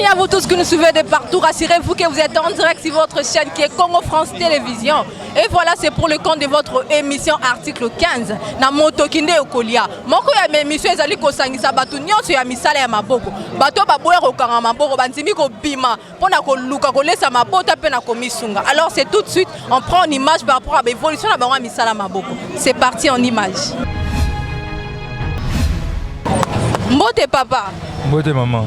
Bienvenue à vous tous qui nous suivez de partout. Rassurez-vous que vous êtes en direct sur votre chaîne qui est Congo France Télévision. Et voilà, c'est pour le compte de votre émission article 15. Na motoki nde okolia. Moko ya émission ezali kosangisa bato nyonso ya misala ya maboko. Bato baboya kokanga maboko, bandimi kobima mpona koluka kolesa mabota mpe na komisunga. Alors c'est tout de suite, on prend une image par rapport à l'évolution na bango ya misala maboko. C'est parti en image. Mbote papa. Mbote maman.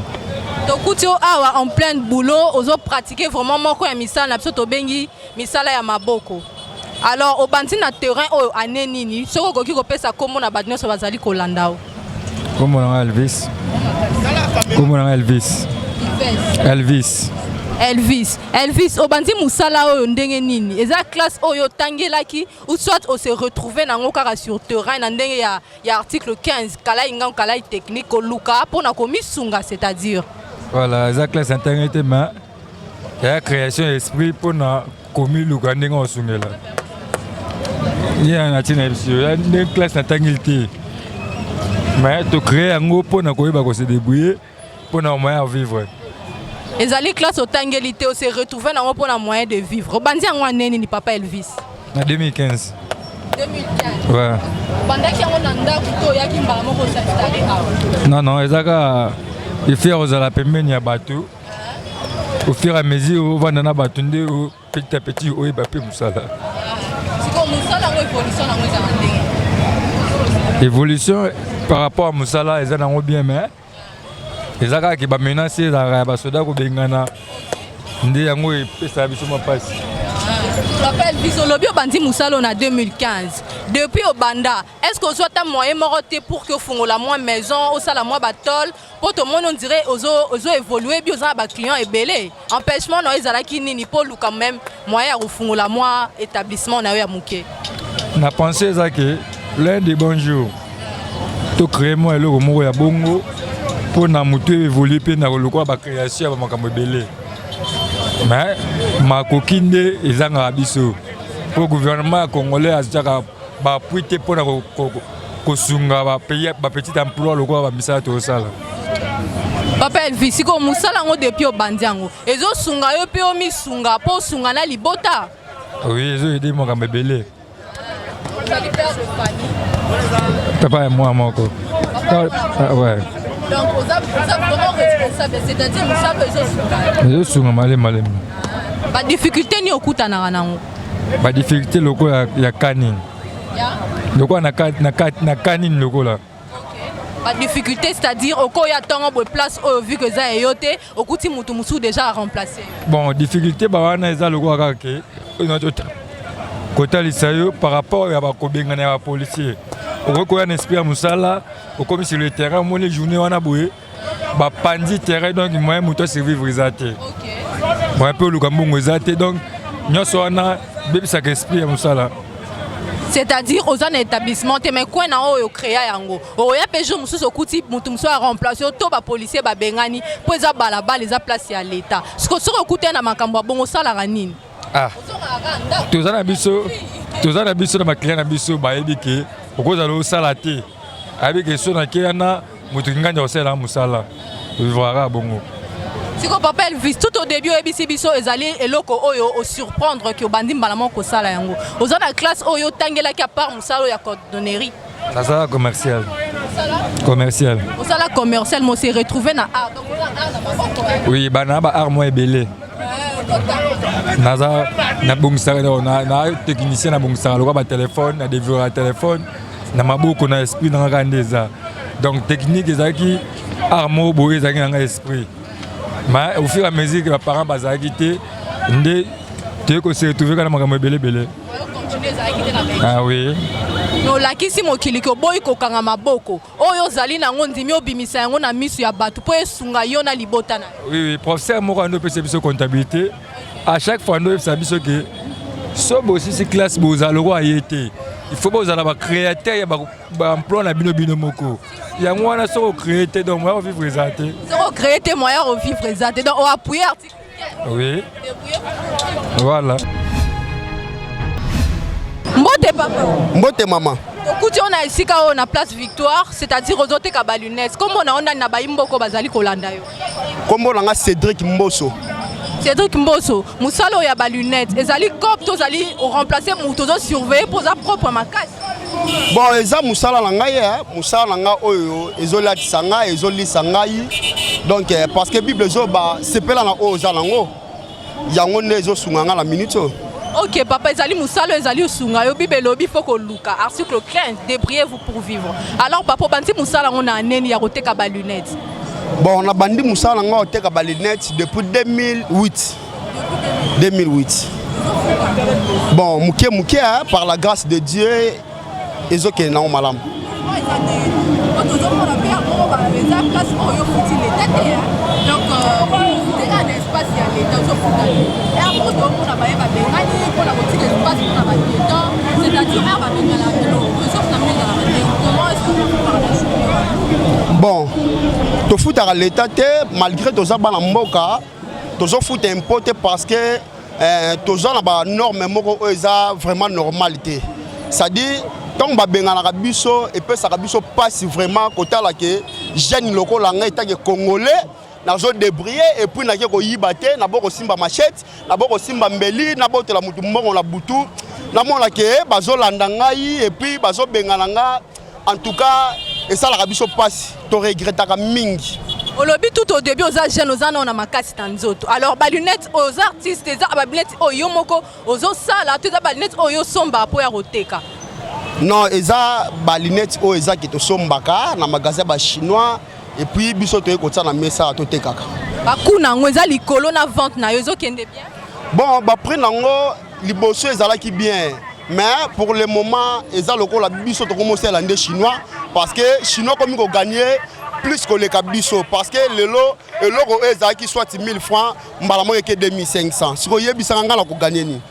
Tokuti yo awa en plein boulot, ozo pratiquer vraiment moko ya misala na biso tobengi misala ya maboko. Alors obandi na terrain oyo année nini? Soki okoki kopesa kombo na bato nyonso bazali kolanda yo. Kombo na nga Elvis. Kombo na nga Elvis. Elvis. Elvis. Elvis, obandi mosala oyo ndenge nini? Eza classe oyo otangelaki ou soit o se retrouver nango kaka sur terrain na ndenge ya article 15 kalai ngango kalai technique koluka mpona komisunga, c'est-à-dire? Voilà, eza classe ntangi te, mais ya création esprit mpona komiluka ndenge osungela ye na ntina biso ya nde classe natangeli te, mais tocrée yango mpona koyeba kose débrouiller mpona moyen ya vivre. Ezali classe otangeli te, ose retrouver nango mpona moyen de vivre. Obandi yango ane nini, papa Elvis? Na 2015. 2015? Ouais. Obandaki yango na ndako to oyaki mbala moko os'installer awa? Non, eza kaka il faut kozala pembeni ya bato. Au fur et à mesure ovanda na bato nde petit à petit oyeba mpe mosala. Sikoyo mosala yango, évolution nango ezala ndenge? Évolution par rapport à mosala eza nango bien, mais eza kaka ke bamenace ezalaka ya basoda kobengana nde yango epesaka biso mwa mpasi. Papa Elvis, olobi obandi mosala oyo na 2015. Depuis obanda, est ce que ozwa ata moyen moko te pour que ofungola mwa maison, osala mwa batole? Mpo tomoni on dirait ozo évolue bi, oza na baclient ebele. Empêchement na yo ezalaki nini mpo oluka même moyen ya kofungola mwa établissement na yo ya moke? Na pensé eza ke l'un des bons jours tocrée mwa eloko moko ya bongo mpo na motu évolue mpe na lokola bacréation ya bamakambo ebele, mais makoki nde ezangaka biso mpo gouvernement ya congolais azwaka baappui te mpona kosunga bapetit emploi lokola bamisala tozosala. Papa Elvis, sikoyo mosala yango, depuis obandi yango, ezosunga yo mpe omisunga mpo osunga na libota? Oui, ezoaider makambo ebele. Ozali père de famille? Papa ya mwana moko. Ah, ouais. Donc oza vraiment responsable, c'est-à-dire mosala ezosunga? Ezosunga malemi malemi. Badifficulté nini okutanaka nango? Badifficulté lokola ya kanini? Lokola na kanini lokola? Badifficulté, c'est-à-dire okoya ntongo boye, place oyo, vu que eza eyo te, okuti motu mosusu déjà aremplace? Bon, difficulté bawana eza lokola kaka ke oyo kotalisa yo par rapport ya bakobengana ya bapolicier. Okoki koya na esprit ya mosala, okomi sur le terrain, omoni journée wana boye bapandi terrain, donc moyen moto asurvivre eza te, moyen mpe oluka mbongo eza te. Donc nyonso wana bebisaka esprit ya mosala. C'est-à-dire oza na établissement te, mais coin na oyo créa yango, oya mpe jour mosusu okuti motu mosusu aremplace yo to bapolicier babengani mpo eza balabala, eza place ya l'État. Soki okuti na makambo ya bongo, osalaka nini? Ah, toza na biso na baclient na biso, bayebi ke okozala osala te, ayebi ke so nake wana moto kinganja kosalela mosala, tovivraka bongo. Siko papa Elvis, tout au début oyebisi biso ezali eloko oyo osurprendre ke obandi mbala moko kosala yango. Oza na classe oyo otangelaki à part mosala oyo ya cordonnerie? Nazala commercial, commercial. Osala commercial, mais ose retrouve na art, donc oza art na maboko? Oui, bana ba art mwa ebele. Naza nabongisaka na technicien, nabongisaka lokola batelefone, na développaka telefone na maboko na esprit nanga kaka nde eza. Donc technique ezalaki art moko boye ezalaki nanga esprit, mais au fur et à mesure que baparent bazalaki te, nde toyei kose retrouve kaka na makambo ebele ebele. Ah oui. Olakisi mokili ke oboyi kokanga maboko. Oyo ozali nango, ndimi obimisa yango na miso ya bato mpo esunga yo na libota na yo. Oui, professeur moko ando opesa biso comptabilité, à chaque fois ando oyebisa biso ke so bosisi classe, bozala lokola ye te, il faut bozala bacréateur ya baemploi na bino bino moko. Yango wana soki ocréer te, donc moyen ovivre eza te. Soki ocréer te, moyen ovivre eza te. Donc oappuye article? Oui, voilà. Mbote papa. Mbote mama. Okuti oyo na esika oyo na place Victoire, c'est-à-dire ozoteka balunette. Kombo na yo nani na bayi mboko bazali kolanda yo? Kombo na nga Cédric Mboso. Cédric Mboso, mosala oyo ya balunette ezali coop to ozali oremplace moto, ozosurveille mpo oza propre makasi? Bon, eza mosala na ngai, mosala na ngai oyo ezolatisa ngai, ezolisa ngai. Donc parce que Bible ezoba sepela na oyo oza nango, yango nde ezosunga ngai na minute oyo. Ok papa, ezali mosala oyo ezali osunga yo. Bible elobi faut koluka, article 15, débrouillez-vous pour vivre. Alors papa, obandi mosala yango na neni ya koteka balunette? Bon, nabandi mosala na ngai koteka balunette depuis 2008, 2008. Bon, moke moke, hein, par la grâce de Dieu ezokende nango malamu. Tozomona mpe yango eza place oyo ofuti leta te, donc ofuteka na espace ya leta, ozofuta te. Yango tozomona baye babengani mpona kotika espace mpona bapiéton, c'est-à-dire ere babengana bino, ressource na bino ezalaka te? Comment est-ce que bofutaka na journée wana? Bon, tofutaka leta te malgré toza bana mboka. Tozofuta impôt te parce que toza na banorme moko oyo eza vraiment normal te. C'est-à-dire ntango babenganaka biso, epesaka biso mpasi vraiment kotala ke jeune lokola ngai, etanke Congolais, nazodébrouille et puis nake koyiba te, nabo kosimba machette, nabo kosimba mbeli, nabotela motu mbongo na butu, namona ke bazolanda ngai et puis bazobengana nga. En tout cas esalaka biso mpasi, toregretaka mingi. Olobi tout au début oza jeune, oza nao na makasi na nzoto. Alors balunette oyo, oza artiste, eza balunette oyo yo moko ozosala to eza balunette oyo osombaka mpo ya koteka? Non, eza balunette oyo ezaki tosombaka na magasin bachinois et puis biso toyei kotia na mesa, totekaka. Bacoût na yango eza likolo na vente na yo ezokende bien? Bon, baprix nango liboso ezalaki bien, mais pour le moment eza lokola biso tokomosala nde chinois, parce que chinois komi kogagner plus koleka biso, parce que lelo eloko oyo ezalaki soit 1000 francs, mbala moko eke 2500. Sikoyo oyebisaka ngai na kogagner nini?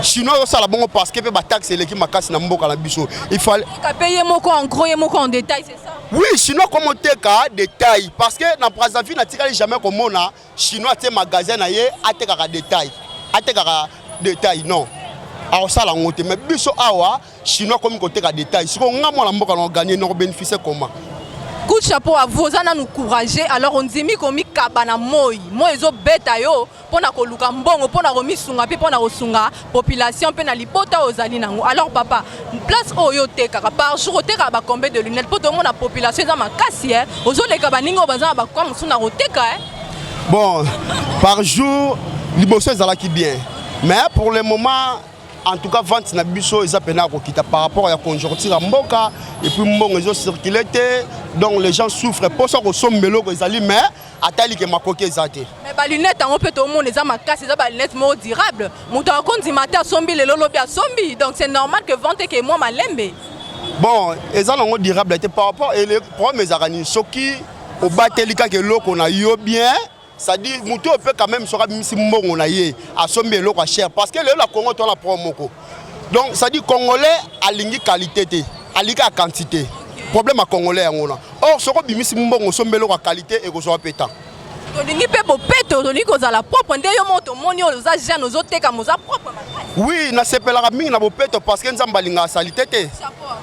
Chinois azosala bongo parce que mpe bataxe eleki makasi na mboka na biso. Il fallait mpe ye moko en gros, ye moko en détail, c'est ça? Oui, chinois komi oteka détail, parce que na Brazzaville natikali jamais komona chinois atie magasin na ye atekaka détail, atekaka détail. Non, akosala yango te. Mais biso awa chinois komi koteka détail. Sikoyo nga mwana mboka na ogagner, na kobénéficie comment? Coup de chapeau à vous, oza nanu courageux. Alors ondimi komikaba na moi, moi ezobeta yo mpona koluka mbongo, mpona komisunga mpe mpona kosunga population mpe na libota oyo ozali nango. Alors papa, place oyo otekaka, par jour otekaka bacombien de lunette? Mpo tomona population eza makasi, ozoleka baningi oyo baza na bakwa mosusu na koteka. Bon, par jour, liboso ezalaki bien, mais pour le moment en tout cas vente na biso eza pena kokita par rapport ya conjoncture ya mboka et puis mbongo ezocircule te. Donc les gens souffrent, mposa kosomba eloko ezali, mais atali ke makoki eza te. Mais balunette yango mpe tomona eza makasi, eza balunette moko durable. Moto akondima te, asombi lelo, lobi asombi. Donc c'est normal que vente eke mwa malembe. Bon, eza nango durable te par rapport problème ezalaka nini? Soki obateli kaka eloko na yo bien, c'est-à-dire motu oyo mpe quand même soki abimisi mbongo na ye, asombi eloko ya cher, parce que lelo na Congo toza na problème moko. Donc c'est-à-dire Congolais alingi qualité te, alingi kaka quantité. Problème ya Congolais yango wana. Or soki obimisi mbongo, osombi eloko ya qualité, ekozwa mpe temps. Tolingi mpe bopeto, tolingi kozala propre. Nde yo moko tomoni oyo oza jeune, ozoteka, oza propre makasi. Oui, nasepelaka mingi na bopeto parce que Nzambe alingaka saleté te.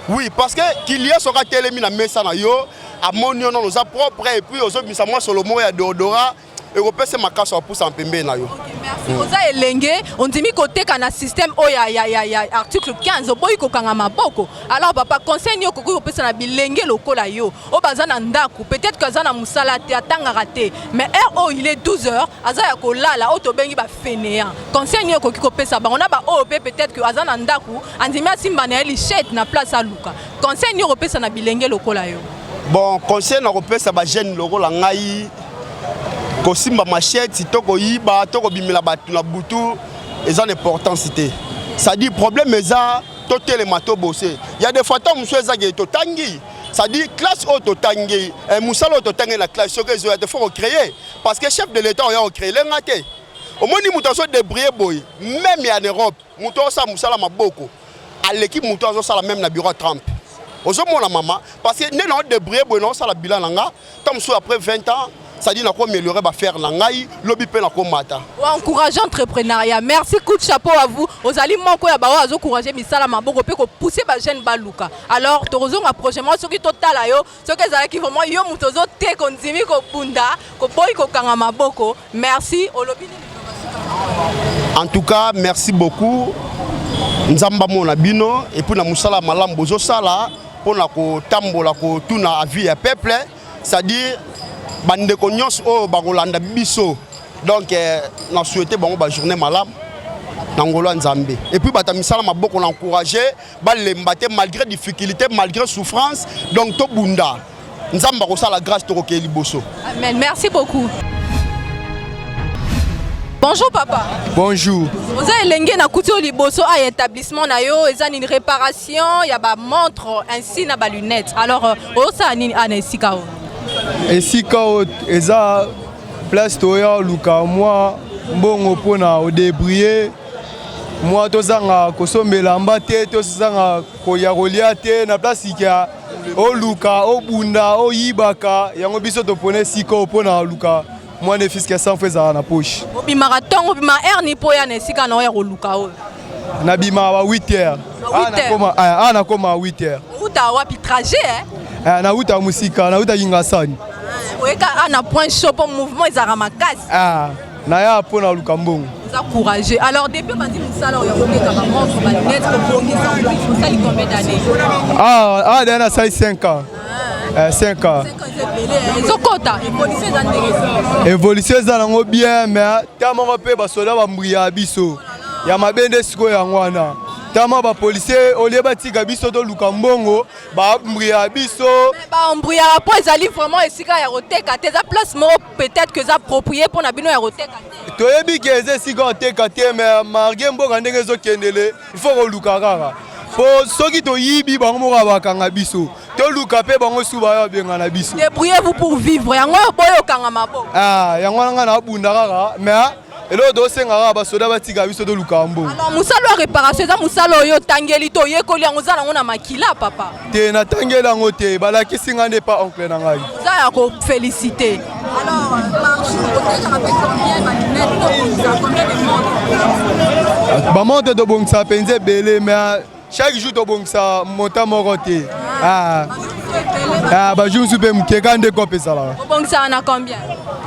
Oui, parce que client soki atelemi na mesa na yo, amoni yo nano oza propre et puis ozobimisa mwa solo moko ya deodorant, ekopesa makasi apusa pembeni na yo. Oza elenge, ondimi koteka na système oyo ya article 15, oboyi kokanga maboko. Alors papa, conseil nini okoki kopesa na bilenge lokola yo oyo baza na ndako, peut-être que aza na mosala te, atangaka te, mais heure oyo il est 12 heures, aza ya kolala, oyo tobengi bafainéant? Conseil nini okoki kopesa bango na baoyo mpe peut-être que aza na ndako, andimi asimba na ye machette na place aluka? Conseil nini okopesa na bilenge lokola yo? Bon, conseil na kopesa bajeune lokola ngai, kosimba machette to koyiba to kobimela bato na butu eza na importance te. C'est-à-dire problème eza totelema, tobose. Ya des fois ntango mosusu ezaki totangi, c'est-à-dire classe oyo totangi, mosala oyo totangi na classe, soki ezoya te, faut kocréer, parce que chef de l'État oya kocréer lenga te. Omoni moto azodébrouille boye, même ya na Europe, moto azosala mosala maboko aleki moto azosala même na bureau ya Trump. Ozomona mama, parce que nde na odébrouille boye, naosala bilan na nga, ntango mosusu après 20 ans. C'est-à-dire nakoaméliorer baaffaires na ngai, lobi mpe nakomata. Encourage entrepreneuriat. Merci, coup de chapeau à vous. Ozali moko ya baoyo azoencourager misala maboko mpe kopousser bajeunes baluka. Alors tokozonga prochainement soki totala yo, soki ezalaki vraiment yo moto ozoteka, ondimi kobunda, koboyi kokanga maboko. Merci. Olobi nini? En tout cas, merci beaucoup. Nzambe amona bino et puis na mosala malamu bozosala mpona kotambola kotuna avis ya peuple, c'est-à-dire bandeko nyonso oyo bakolanda biso. Donc na souhaite bango bajournée malamu na ngolo ya Nzambe. Et puis bato ya misala maboko, na encourage balemba te malgré difficulté, malgré souffrance. Donc tobunda, Nzambe akosala grâce, tokokee liboso. Amen. Merci beaucoup. Bonjour papa. Bonjour. Oza elenge, nakuti oyo liboso ya établissement na yo. Eza nini? Réparation ya bamontre ainsi na balunettes. Alors ozosala nini na esika oyo? Esika oyo eza place toya oluka mwa mbongo mpona odébrouiller mwa, tozanga kosombela mba te, tozanga koya kolia te na place ya oluka obunda oyibaka yango. Biso topona esika oyo mpona oluka mwa ne fût-ce que 100 francs ezala na poche. Obimaka ntongo, obima heure nini mpo oya na esika na oyo ya koluka oyo? Nabimaka ba 8 heures. Ba 8 heures. Awa nakoma 8 heures. Outa wapi? Trajet, eh? Nauta mosika, nauta Kingasani. Oyeka a na point chaud mpo mouvement ezalaka makasi. Naya mpo na luka mbongo. Oza courageux. Alors, depuis obandi mosala oyo okokeka bamontre, balunettes, kobongisa, osali combien d'année? Ah, daya nasali 5 ans. 5 ans. Ezokota, évolution eza ndenge? Évolution eza nango bien, mais ta moko mpe basoda bambria biso ya mabe nde sikoyo yango wana. Tama bapolicier olie batika biso toluka mbongo, bambria biso. Baembruyaka mpo ezali vraiment esika ya koteka te. Eza place moko peut-être que eza approprié mpona bino ya koteka te. Toyebi ke eza esika koteka te, mais malgré mboka ndenge ezokendele, il faut koluka kaka, po soki toyibi, bango moko bakanga biso. Toluka mpe bango su baya babengana biso. Débrouillez-vous pour vivre, yango oyo boyo okanga maboko. Ah, yango wana ngai nabunda kaka, mais eloko tosenga kaka, basoda batika biso toluka mbongo. Alors, mosala ya réparation eza mosala oyo otangeli to oyekoli yango? Oza nango na makila, papa? Te, natangeli yango te, balakisi ngai nde pa oncle na ngai. Oza ya koféliciter. Alors, par jour otekaka mpe combien balunettes to combien de montre? Bamontre tobongisaka mpenza ebele, mais chaque jour tobongisa montant moko te. Bajour mosusu mpe moke kaka nde kope ezalaka. Obongisaka na combien?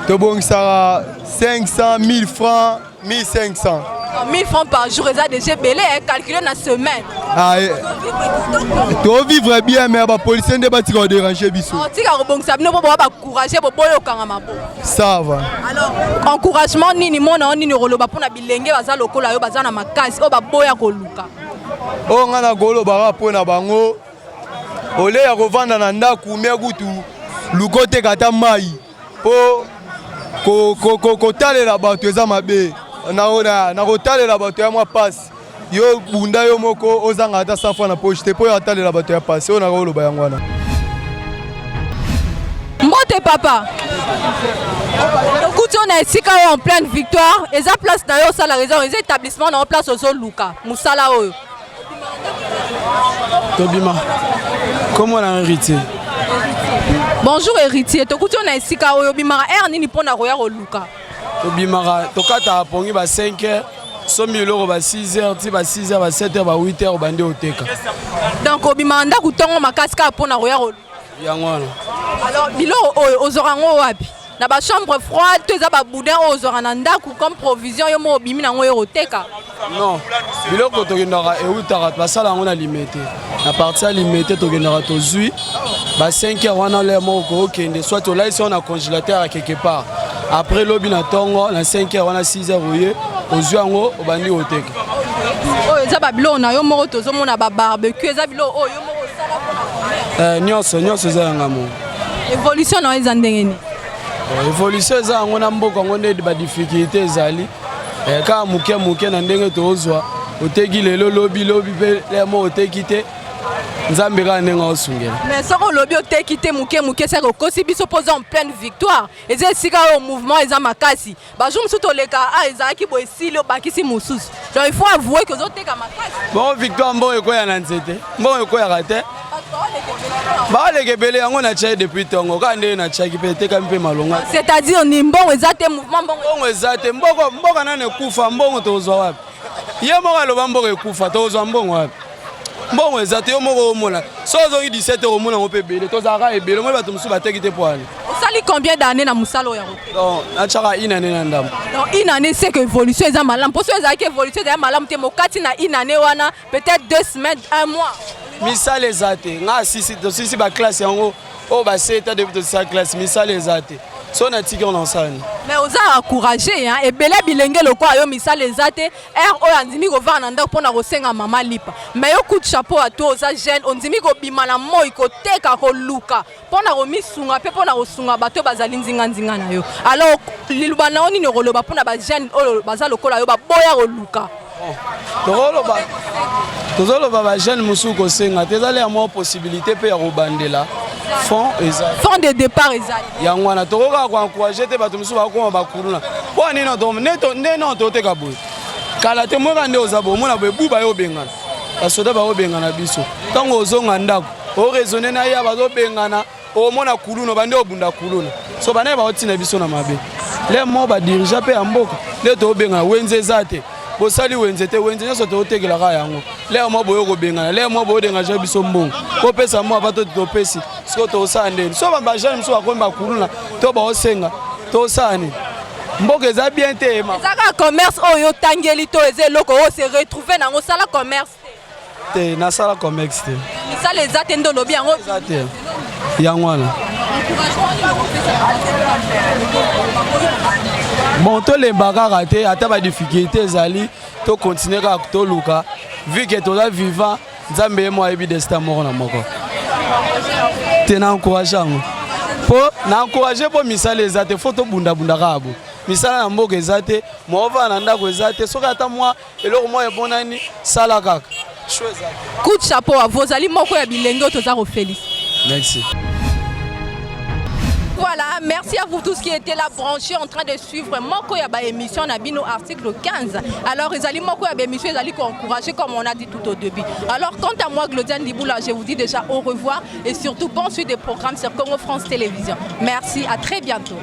Tobongisaka 500, 1000 francs, 1500. 1000 francs par jour eza déjà ebele, calculé na semaine. Tovivre bien, mais bapolicier nde batika kodéranger biso. Tika kobongisa bino mpo boya bacourage, boboya okanga maboko. Ça va. Alors, encouragement nini mona o nini okoloba mpona bilenge baza lokola yo, baza na makasi, oyo baboya koluka? Oyo ngai nakolobaka mpo na bango, ole ya kovanda na ndako, me kutu luka oteka ata mai, mpo kotalela bato eza mabe. Na kotalela bato ya mwa pasi, yo bunda yo moko, ozanga ata 100 francs na poche te mpo oyo atalela bato ya pasi. Oyo nakoloba yango wana. Mbote papa. Tokuti oyo na esika oyo en pleine Victoire. Eza place na yo osalaka? Eza établissement na yo, place ozoluka mosala oyo? Tobima kombo na Héritier. Bonjour Héritier, tokuti oyo na esika oyo. Obimaka heure nini mpona koya koluka? Tobimaka, tokataka pongi ba 5 heures, sombi eloko ba 6 heures ti ba 6 heures, ba 7 heures, ba 8 heures obandi oteka. Donc obimaka ndako ntongo makasi kaka mpona koya koluka? Yango wana. Alors, biloko oyo ozwaka yango wapi? Na bachambre froide to eza baboudin oyo ozwaka na ndako comme provision, yo moko obimi nango oyo koteka? Non, biloko tokendaka, eutaka, basala yango na Limete. Na partie ya Limete tokendaka, tozwi ba 5 heures wana, l'heure moko kookende, soit olalisi yango na congélateur ya quelque part, après lobi na ntongo na 5 heures wana, 6 heures, oye ozwi yango, obandi koteka. Oyo eza babiloko na yo moko? Tozomona babarbecue, eza biloko oyo yo moko osala mpona commerce? Nyonso, nyonso eza yanga moko. Évolution na yo eza ndenge nini? Évolution eza yango na mboka yango nde badifficulté ezali kaka moke moke na ndenge tozwa. Oteki lelo, lobi lobi mpe lemo oteki te. Nzambe kaka ndenge aosungela. Mais soki olobi oteki te, moke moke, seke okosi biso, mpo oza en pleine Victoire. Eza esika oyo mouvement eza makasi. Bajour mosusu toleka a ezalaki boye, esili, obakisi mosusu. Donc il faut avouer ke ozoteka makasi. Bongo Victoire, mbongo ekoya na nzete? Mbongo ekoyaka te. Baleka ebele yango natiaki depuis ntongo kaka ndenge natiaki mpe etekami mpe malonga. C'est-à-dire ni mbongo eza te, mouvement mbongo. Mbongo eza te, mboko mboka nani ekufa, mbongo tozwa wapi? Ye moko aloba mboka ekufa, tozwa mbongo wapi? Mbongo eza te, yo moko omona so ozongi 17 heures omona yango mpe ebele, tozalaka ebele, omoni bato mosusu bateki te po ani. Osali combien d'années na mosala oyo yango? Donc natiaka une année na ndambo. Donc une année, c'est que évolution eza malamu, mpo so ezalaki évolution ezali malamu te mokati na une année wana, peut-être 2 semaines, un mois. Misala eza te. Nga asisi, tosisi baclasse yango oyo baseta depuis tosisa classe, misala eza te. So natiki yango na osala nini? Mais oza encouragé, hein? Ebele bilenge lokola yo, misala eza te, heure oyo andimi kovanda na ndako mpona kosenga mama lipa. Mais yo, coup de chapeau à toi, oza jeune, ondimi kobima na moi, koteka, koluka mpona komisunga mpe mpona kosunga bato oyo bazali nzinganzinga na yo. Alors liloba na yo nini okoloba mpona bajeune oyo baza lokola yo, baboya koluka? Tokoloba, tozoloba bajeune mosusu kosenga te, ezali ya mwa possibilité mpe ya kobandela fond eza. Fond de départ ezali. Yango wana tokokaka koencourager te bato mosusu bakokoma bakuluna mpo nini nde no toteka boye kala te moka nde oza boye, omona boye bu baye obengana basoda, baobengana biso. Ntango ozonga ndako, oraisonner na ya bazobengana, omona kuluna bande obunda kuluna so banaye baotina biso na mabe le mo badirigeants mpe ya mboka nde toobengana. Wenze eza te, bosali wenze te, wenze nyonso tootekelaka yango. Lere mo boyo kobengana, lere mo boyodengaje biso mbongo kopesa mo ava to topesi. Sikoyo tosala ndeni so bajeune mosusu bakomi bakuluna to baosenga, tosala nini? Mboka eza bien te. Eza kaka commerce oyo otangeli to eza eloko oyo se retrouve nango, osala commerce te? Te, nasala commerce te. Misala eza te nde olobi yango. Eza te, yango wana. Bon, tolemba kaka te, ata badifficulté ezali, tocontinuer kaka toluka, vu que toza vivant. Nzambe ye mo ayebi destin moko na moko te. Na encourage yango mpo na encourage, mpo misala eza te, faut tobundabunda kaka bo misala na mboka eza te, moova na ndako eza te. Soki ata mwa eloko moko ebonani, sala kaka, choix eza te. Coup de chapeau à vous, ozali moko ya bilenge oyo toza koféliciter. Merci. Voilà, merci à vous tous qui étaient là branchés en train de suivre moko ya ba émission na bino article 15. Alors ezali moko ya ba émission ezali ko encourager, comme on a dit tout au début. Alors quant à moi, Claudiane Diboula, je vous dis déjà au revoir et surtout bonne suite des programmes sur Congo France Télévision. Merci, à très bientôt.